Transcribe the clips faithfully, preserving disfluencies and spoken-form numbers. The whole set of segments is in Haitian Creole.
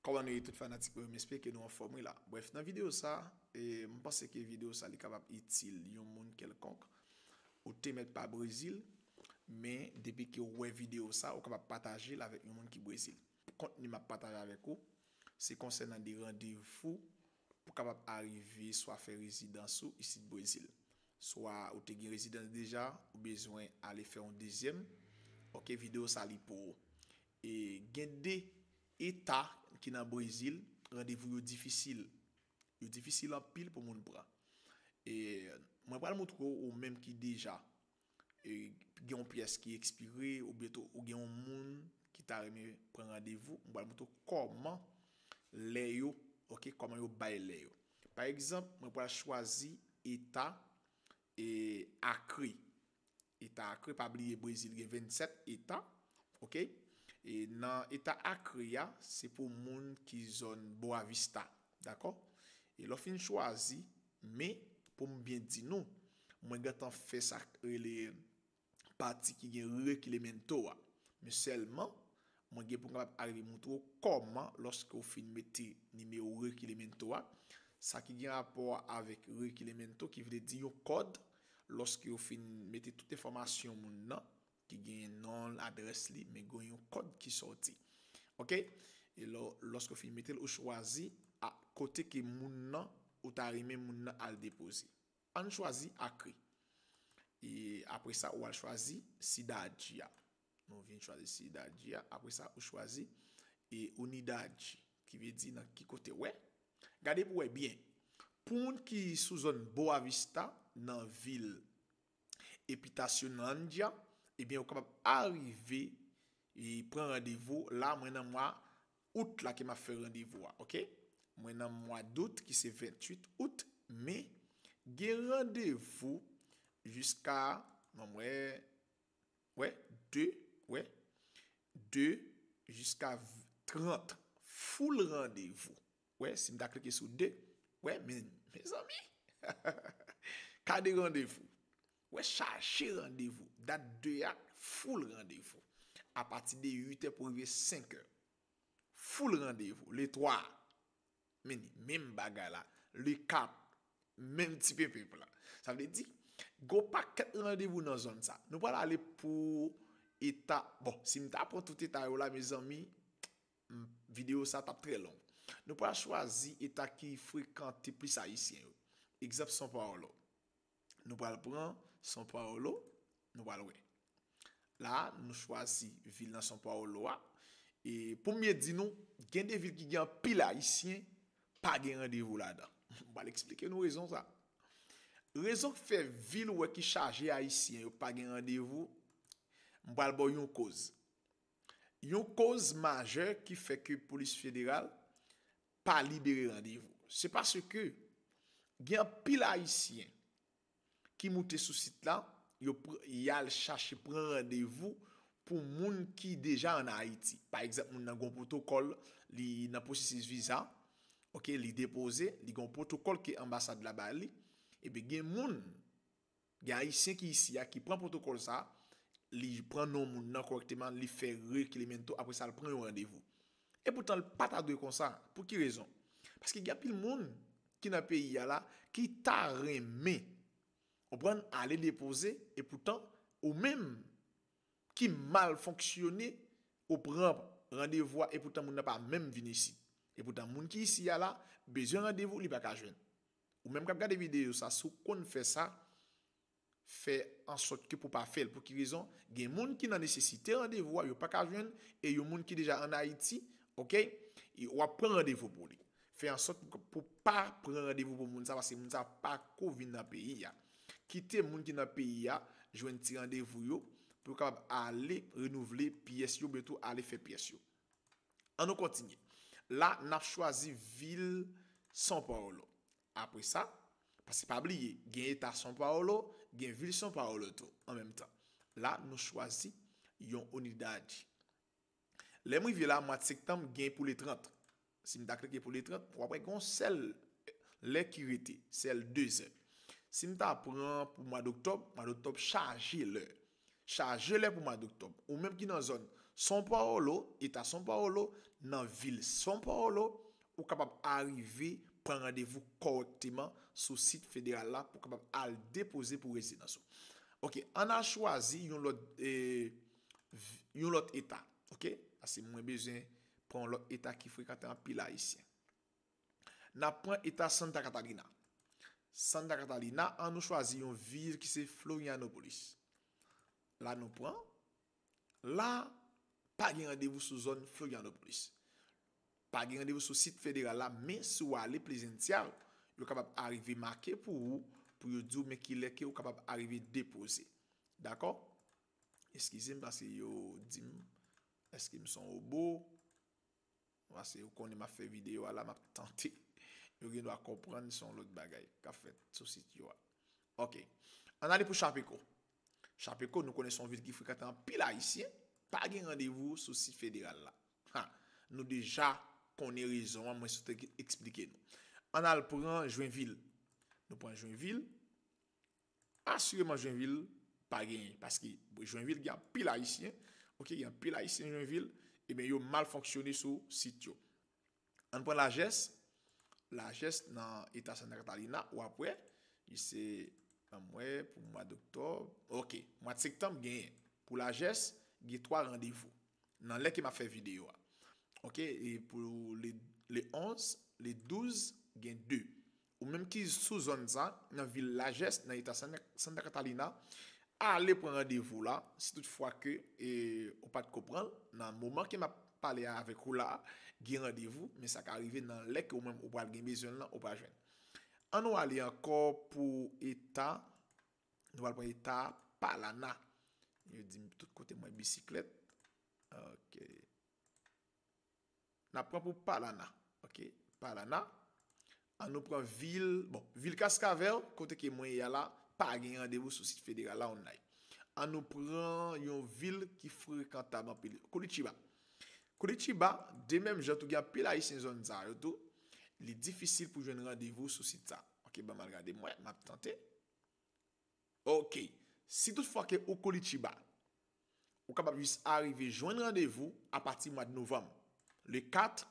Kòman nou ye tout fanatik mwen? M espere ke nou anfòm wi la. Brèf, nan videyo sa, e, m panse ke videyo sa li kapab itil yon moun kèlkonk. Ou te mèt pa Brezil, men depi ke w wè videyo sa, ou kapab pataje l avèk yon moun ki Brezil. Kontni m ap pataje avèk ou, se konsènan de randevou pou kapab arive swa fè rezidans ou isit Brezil. Swa ou te gen rezidans deja, ou bezwen ale fè yon dezyèm. Ok, videyo sa li pou ou. E gen de eta ki nan Brezil, randevou yo difisil. Yo difisil anpil pou moun pran. E mwen pral montre w, ou menm ki deja, e, gen yon pyès ki ekspire, oubyen tou, ou gen yon moun ki ta renmen pran randevou, mwen pral montre w kòman lè yo, ok, kòman yo bay lè yo. Pa egzanp, mwen pral chwazi eta, e, Acre. Eta Acre, pa bliye Brezil gen vennsèt eta, ok? E nan eta Acre a, se pou moun ki zòn Boa Vista, dakò? E lè w fin chwazi, men pou m byen di nou, mwen gentan fè sa k rele pati ki gen Requilemento a. Men sèlman, mwen gen pou m kapab arive montre w kòman, lòske w fin mete nimewo Requilemento a, sa ki gen rapò avèk Requilemento, ki vle di yon kòd, lòske yo fin mete tout enfòmasyon moun nan, ki gen non l, adrès li, men gen yon kòd ki sòti. Ok? E lò, lòske w fin mete l, ou chwazi a, kote ke moun nan, ou ta renmen moun nan al depoze. Ann chwazi Acre. E apre sa, ou al chwazi Cidade a. Nou vin chwazi Cidade a. Apre sa, ou chwazi e Unidade, ki vle di nan ki kote, wè. Gade pou wè byen. Pou moun ki sou zòn Boa Vista, nan vil Epitacionândia, ebyen, ou kapab arive e pran randevou. La, mwen nan mwa out la ke m ap fè randevou a, ok? Mwen nan mwa dout, ki se venntuit out, men gen randevou jiska, ban m wè, wè, de, wè, de jiska trant, full randevou. Wè, si m ta klike sou de, wè, men, mezanmi, ka de randevou. Wè, chaje randevou. Dat de a, full randevou. Apati de uit è pou rive senk è. Full randevou. Le twa, men, menm bagay la. Le kat, menm ti penpenp la. Sa vle di, gwo pakèt randevou nan zòn sa. Nou pral ale pou eta, bon, si m ta pran tout eta yo la, mezanmi, m, videyo sa t ap trè long. Nou pral chwazi eta ki frekante plis Ayisyen yo. Egzanp, São Paulo. Nou pral pran São Paulo, nou pral wè. La, nou chwazi vil nan São Paulo a. E pou m byen di nou, gen de vil ki gen anpil Ayisyen, pa gen randevou ladan. M pral eksplike nou rezon sa. Rezon k fè vil ou wè ki chaje Ayisyen yo pa gen randevou, m pral ba w yon koz. Yon koz majè ki fè ke polis federal pa libere randevou, se paske gen anpil Ayisyen ki moute sou sit la, yo pr-, y al chache pran randevou pou moun ki deja ann Ayiti. Pa egzanp, moun nan gon pwotokòl, li nan pwosesis viza, ok, li depoze, li gon pwotokòl ke anbasad la ba li, ebyen gen moun, gen Ayisyen ki isi a, ki pran pwotokòl sa, li pran non moun nan kòrèkteman, li fè rekilemento, apre sa, l pran yon randevou. Epoutan, l pa ta dwe konsa. Pou ki rezon? Paske gen anpil moun ki nan peyi a la, ki ta renmen, konprann, ale depoze, epoutan, ou menm ki mal fonksyone, ou pran randevou a, epoutan moun nan pa menm vin isit. Epoutan, moun ki isi a la, bezwen randevou, li pa ka jwenn. Ou menm k ap gade videyo sa, si w konn fè sa, fè ansòt ke pou pa fè l. Pou ki rezon? Gen moun ki nan nesesite randevou a, yo pa ka jwenn, e yon moun ki deja ann Ayiti, ok, e w ap pran randevou pou li. Fè ansòt pou, pou pa pran randevou pou moun sa, paske moun sa pa ko vin nan peyi a. Kite moun ki nan peyi a jwenn ti randevou yo, pou yo kapab ale renouvle pyès yo, oubyen tou ale fè pyès yo. An nou kontinye. La, n ap chwazi vil São Paulo. Apre sa, paske pa bliye, gen eta São Paulo, gen vil São Paulo tou, an menm tan. La, nou chwazi yon unidade. Lè m rive la, mwa septanm gen pou le trant. Si m ta klike pou le trant, w ap wè gen yon sèl lè ki rete, sèl dezè. Si m ta pran pou mwa doktòb, mwa doktòb chaje lè. Chaje lè pou mwa doktòb. Ou menm ki nan zòn São Paulo, eta São Paulo, nan vil São Paulo, ou kapab arive pran randevou kòrèkteman sou sit federal la pou w kapab al depoze pou rezidans ou. Ok, ann al chwazi yon lòt, eh, v- yon lòt eta. Ok, paske mwen bezwen pran yon lòt eta ki frekante anpil Ayisyen. N ap pran eta Santa Catarina. Santa Catarina, ann nou chwazi yon vil ki se Florianópolis. La nou pran. La, pa gen randevou sou zòn Florianópolis. Pa gen randevou sou sit federal la, men si w ale Plaisência, yo kapab arive make pou ou, pou yo di w men kilè ke ou kapab arive depoze. Dakò? Eskize m paske yo di m, èske m se yon wobo? Paske ou konnen m ap fè videyo a la, m ap tante. Yo gen dwa konprann se yon lòt bagay k ap fèt sou sit yo a. Ok. Ann ale pou Chapecó. Chapecó, nou konnen se yon vil ki frekante anpil Ayisyen. Pa gen randevou sou sit federal la. Ha, nou deja konnen rezon an, mwen sot eksplike nou. Ann al pran Joinville. Nou pran Joinville. Asireman, Joinville pa genyen, paske Joinville gen anpil Ayisyen. Ok, gen anpil Ayisyen Joinville, ebyen, yo mal fonksyone sou sit yo. Ann pran Lajès. Lajès nan eta Santa Catarina, w ap wè, li se, ban m wè, pou mwa doktòb. Ok, mwa septanm genyen. Pou Lajès, gen twa randevou. Nan lè ke m ap fè videyo a. Ok, e pou le, le onz, le douz, gen de. Ou menm ki sou zòn sa, nan vil Lajès, nan eta Santa, Santa Catarina, ale pran randevou la, si tout fwa ke, e, ou pa t ko pran l, nan moman ke m ap pale avèk ou la, gen randevou, men sa ka rive nan lè ke ou menm ou pral gen bezwen l lan, ou pral jwenn. Ann nou ale ankò pou eta, nou pral pran eta Paraná. Yo di m tout kote mwen bisiklèt. Ok. N ap pran pou Paraná. Ok, Paraná. Ann nou pran vil, bon, vil Cascavel, kote ke mwen ye a la, pa gen randevou sou sit federal la online. Ann nou pran yon vil ki frekantab anpil, Curitiba. Curitiba, de menm jan tou gen anpil Ayisyen zòn sa yo tou, li difisil pou jwenn randevou sou sit sa. Ok, ban m al gade mwen, m ap tante. Ok, si tout fwa ke ou Curitiba, ou kapab jis arive jwenn randevou apati mwa de novanm. Le kat,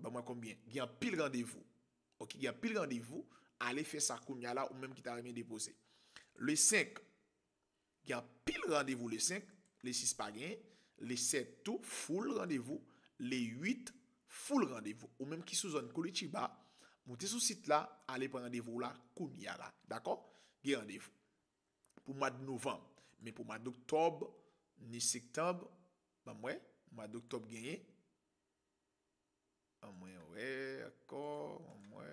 ban mwen konbyen, gen anpil randevou. Ok, gen anpil randevou, ale fè sa kounya la, ou menm ki ta renmen depoze. Le senk, gen anpil randevou le senk, le sis pa genyen, le sèt tou, full randevou, le uit, full randevou. Ou menm ki sou zòn Curitiba, moute sou sit la, ale pran randevou w la kounya la. Dakò? Gen randevou. Pou mwa de novanm. Men pou mwa doktòb, ni septanm, ban m wè, mwa doktòb genyen. Ban mwen wè ankò, ban m wè.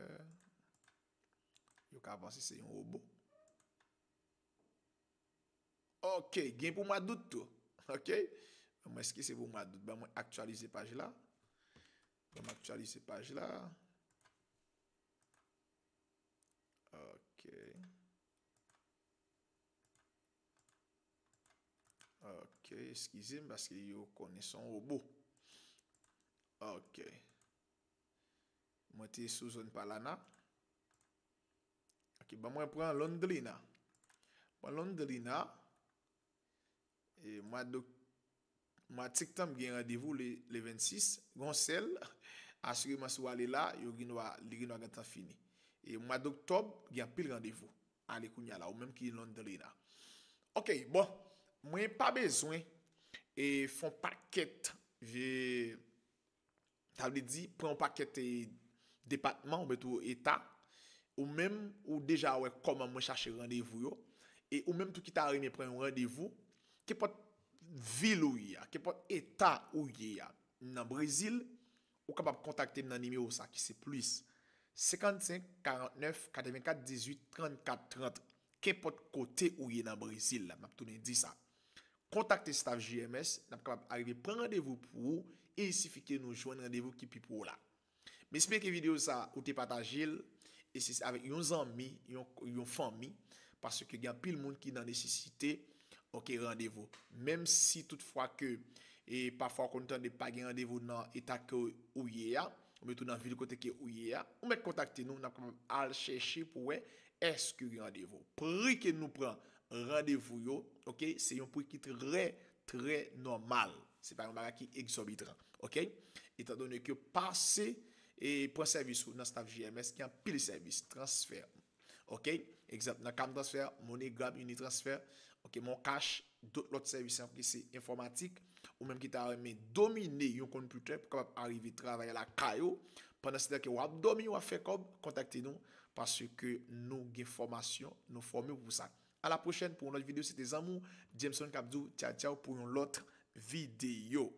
Yo ka panse se yon wobo. Ok, gen pou mwa dout tou. Ok? Ban mwen èske se pou mwa dout. Ban mwen aktyalize paj la. Ban m aktyalize paj la. Ok. Ok, eskize m paske yo konnen se yon wobo. Ok. Mwen te sou zòn Paraná. Ok, ban mwen pran Londrina. Pran Londrina. E mwa dok-, mwa septanm gen randevou le, le vennsis. Gon sèl, asireman si w ale la, yo gen dwa, li gen dwa gentan fini. E mwa doktòb, gen anpil randevou. Ale kounya la, ou menm ki Londrina. Ok, bon, mwen pa bezwen e fè yon pakèt vye, sa vle di, pran yon pakèt, eh, depatman, oubyen tou eta, ou menm, ou deja wè kòman mwen chache randevou yo, e ou menm tou ki ta renmen pran yon randevou, kenpòt vil ou ye a, kenpòt eta ou ye a, nan Brezil, ou kapab kontakte m nan nimewo sa ki se plis senkannsenk, karantnèf, katrevenkat, dizuit, trannkat, trant. Kenpòt kote ou ye nan Brezil la, m ap tounen di sa. Kontakte staff J M S, n ap kapab arive pran randevou pou ou, e il sifi ke nou jwenn randevou ki pi pre w la. M espere ke videyo sa ou te pataje l, e se avèk yon zanmi, yon, yon fanmi, paske gen anpil moun ki nan nesesite, ok, randevou. Menm si tout fwa ke, e pafwa w konn tande pa gen randevou nan eta ke ou ye a, oubyen tou nan vil kote ke ou ye a, ou mèt kontakte nou, n ap kapab al chèche pou wè èske gen randevou. Pri ke nou pran randevou yo, ok, se yon pri ki trè, trè nòmal. Se pa yon bagay ki egzòbitan. Ok? Etan done ke pase e pran sèvis ou nan staff G M S, gen anpil sèvis, transfè. Ok? Egzanp, nan Cam Transfer, MoneyGram, Unitransfer, ok, Moncash, dòt lòt sèvis ankò ki se enfòmatik, ou menm ki ta renmen domine yon konpitè pou kapab arive travay lakay ou, pandan se tan ke w ap dòmi, w ap fè kòb, kontakte nou, paske nou gen fòmasyon, nou fòme w pou sa. A la pwochèn pou yon lòt videyo, se te zanmi w Jameson k ap di w tchaw tchaw pou yon lòt videyo.